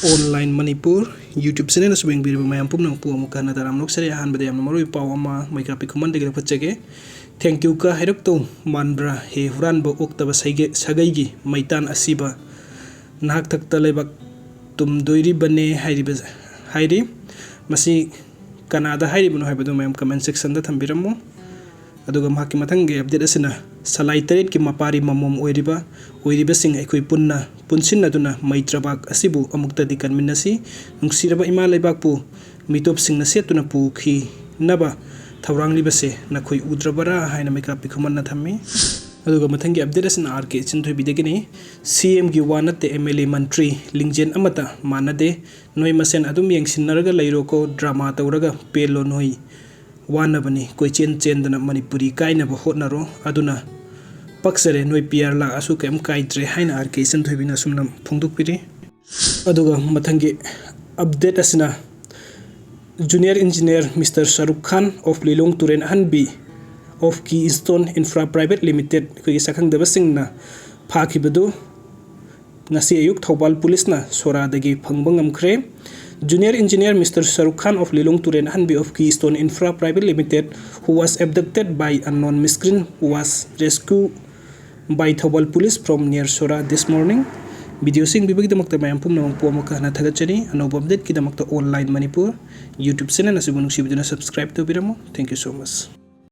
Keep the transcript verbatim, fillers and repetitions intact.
Online Manipur YouTube channel ꯑꯁꯤꯕꯨ ꯌꯦꯡꯕꯤꯔꯤꯕ ꯃꯌꯥꯝ ꯄꯨꯝꯅꯃꯛꯄꯨ ꯑꯃꯨꯛꯀ ꯍꯟꯅ ꯇꯔꯥꯝꯅ ꯑꯣꯛꯆꯔꯤ꯫ ꯑꯍꯥꯟꯕꯗ ꯌꯥꯝꯅ ꯃꯔꯨꯑꯣꯏꯕ ꯄꯥꯎ ꯑꯃ ꯃꯩꯀꯥ ꯄꯤꯈꯨꯃꯟꯗꯒꯤ ꯂꯧꯈꯠꯆꯒꯦ꯫ ꯊꯦꯡꯀ꯭ꯌꯨ ꯀ ꯍꯥꯏꯔꯛꯇꯧ ꯃꯥꯟꯕ꯭ꯔꯥ ꯍꯦ ꯍꯨꯔꯥꯟꯕ ꯑꯣꯛꯇꯕ ꯁꯩꯒꯦ-, ꯁꯥꯒꯩꯒꯤ ꯃꯩꯇꯥꯟ ꯑꯁꯤꯕ, ꯅꯍꯥꯛ ꯊꯛꯇ ꯂꯩꯕꯥꯛ ꯇꯨꯝꯗꯣꯏꯔꯤꯕꯅꯦ ꯍꯥꯏꯔꯤꯕ, ꯍꯥꯏꯔꯤ꯫ ꯃꯁꯤ ꯀꯅꯥꯗ ꯍꯥꯏꯔꯤꯕꯅꯣ ꯍꯥꯏꯕꯗꯨ ꯃꯌꯥꯝ comment section ꯗ ꯊꯝꯕꯤꯔꯝꯃꯨ꯫ ꯑꯗꯨꯒ ꯃꯍꯥꯛꯀꯤ ꯃꯊꯪꯒꯤ update ꯑꯁꯤꯅ ꯁꯂꯥꯏ ꯇꯔꯦꯠꯀꯤ ꯃꯄꯥꯔꯤ ꯃꯃꯣꯝ ꯑꯣꯏꯔꯤꯕ, ꯑꯣꯏꯔꯤꯕꯁꯤꯡ ꯑꯩꯈꯣꯏ ꯄꯨꯟꯅ ꯄꯨꯟꯁꯤꯟꯅꯗꯨꯅ ꯃꯩꯇ꯭ꯔꯕꯥꯛ ꯑꯁꯤꯕꯨ ꯑꯃꯨꯛꯇꯗꯤ ꯀꯟꯃꯤꯟꯅꯁꯤ꯫ ꯅꯨꯡꯁꯤꯔꯕ ꯏꯃꯥ ꯂꯩꯕꯥꯛꯄꯨ ꯃꯤꯇꯣꯞꯁꯤꯡꯅ ꯁꯦꯠꯇꯨꯅ ꯄꯨꯈꯤꯅꯕ ꯊꯧꯔꯥꯡꯂꯤꯕꯁꯦ ꯅꯈꯣꯏ ꯎꯗ꯭ꯔꯕꯔꯥ ꯍꯥꯏꯅ ꯃꯩꯀꯥꯞꯄꯤ ꯈꯨꯃꯟꯅ ꯊꯝꯃꯤ꯫ ꯑꯗꯨꯒ ꯃꯊꯪꯒꯤ update ꯑꯁꯤꯅ ꯑꯥꯔ ꯀꯦ ꯏꯆꯟꯊꯣꯏꯕꯤꯗꯒꯤꯅꯤ꯫ ꯁꯤ ꯑꯦꯝꯒꯤ ꯋꯥ ꯅꯠꯇꯦ, ꯑꯦꯝ ꯑꯦꯜ ꯑꯦ, ꯃꯟꯇ꯭ꯔꯤ, ꯂꯤꯡꯖꯦꯜ ꯑꯃꯠꯇ ꯃꯥꯟꯅꯗꯦ꯫ ꯅꯣꯏ ꯃꯁꯦꯟ ꯑꯗꯨꯝ ꯌꯦꯡꯁꯤꯟꯅꯔꯒ ꯂꯩꯔꯣꯀꯣ, drama ꯇꯧꯔꯒ ꯄꯦꯜꯂꯣ ꯅꯣꯏ꯫ ꯋꯥꯅꯕꯅꯤ, ꯀꯣꯏꯆꯦꯟ ꯆꯦꯟꯗꯅ ꯃꯅꯤꯄꯨꯔꯤ ꯀꯥꯏꯅꯕ ꯍꯣꯠꯅꯔꯣ꯫ ꯑꯗꯨꯅ ꯄꯛꯆꯔꯦ, ꯅꯣꯏ ꯄꯤ ꯑꯥꯔ ꯂꯥꯛꯑꯁꯨ ꯀꯩꯝ ꯀꯥꯏꯗ꯭ꯔꯦ ꯍꯥꯏꯅ ꯑꯥꯔ ꯀꯦ ꯏꯆꯟꯊꯣꯏꯕꯤꯅ ꯑꯁꯨꯝꯅ ꯐꯣꯡꯗꯣꯛꯄꯤꯔꯤ꯫ ꯑꯗꯨꯒ ꯃꯊꯪꯒꯤ update ꯑꯁꯤꯅ Junior Engineer Mister ꯁꯔꯨꯛ ꯈꯥꯟ of ꯂꯤꯂꯣꯡ ꯇꯨꯔꯦꯟ ꯑꯍꯟꯕꯤ of Keystone Infra Private Limited, ꯑꯩꯈꯣꯏꯒꯤ ꯁꯛꯈꯪꯗꯕꯁꯤꯡꯅ ꯐꯥꯈꯤꯕꯗꯨ ꯉꯁꯤ ꯑꯌꯨꯛ ꯊꯧꯕꯥꯜ ꯄꯨꯂꯤꯁꯅ ꯁꯣꯔꯥꯗꯒꯤ ꯐꯪꯕ ꯉꯝꯈ꯭ꯔꯦ꯫ Junior Engineer Mister ꯁꯔꯨꯛ ꯈꯥꯟ of ꯂꯤꯂꯣꯡ ꯇꯨꯔꯦꯟ ꯑꯍꯟꯕꯤ of Keystone Infra Private Limited, who was abducted by unknown miscreant, was rescued by Thoubal Police from near Sora this morning. Video ꯁꯤ ꯌꯦꯡꯕꯤꯕꯒꯤꯗꯃꯛꯇ ꯃꯌꯥꯝ ꯄꯨꯝꯅꯃꯛꯄꯨ ꯑꯃꯨꯛꯀ ꯍꯟꯅ ꯊꯥꯒꯠꯆꯔꯤ꯫ ꯑꯅꯧꯕ update ꯀꯤꯗꯃꯛꯇ Online Manipur YouTube channel ꯑꯁꯤꯕꯨ ꯅꯨꯡꯁꯤꯕꯤꯗꯨꯅ subscribe ꯇꯧꯕꯤꯔꯝꯃꯨ꯫ Thank you so much.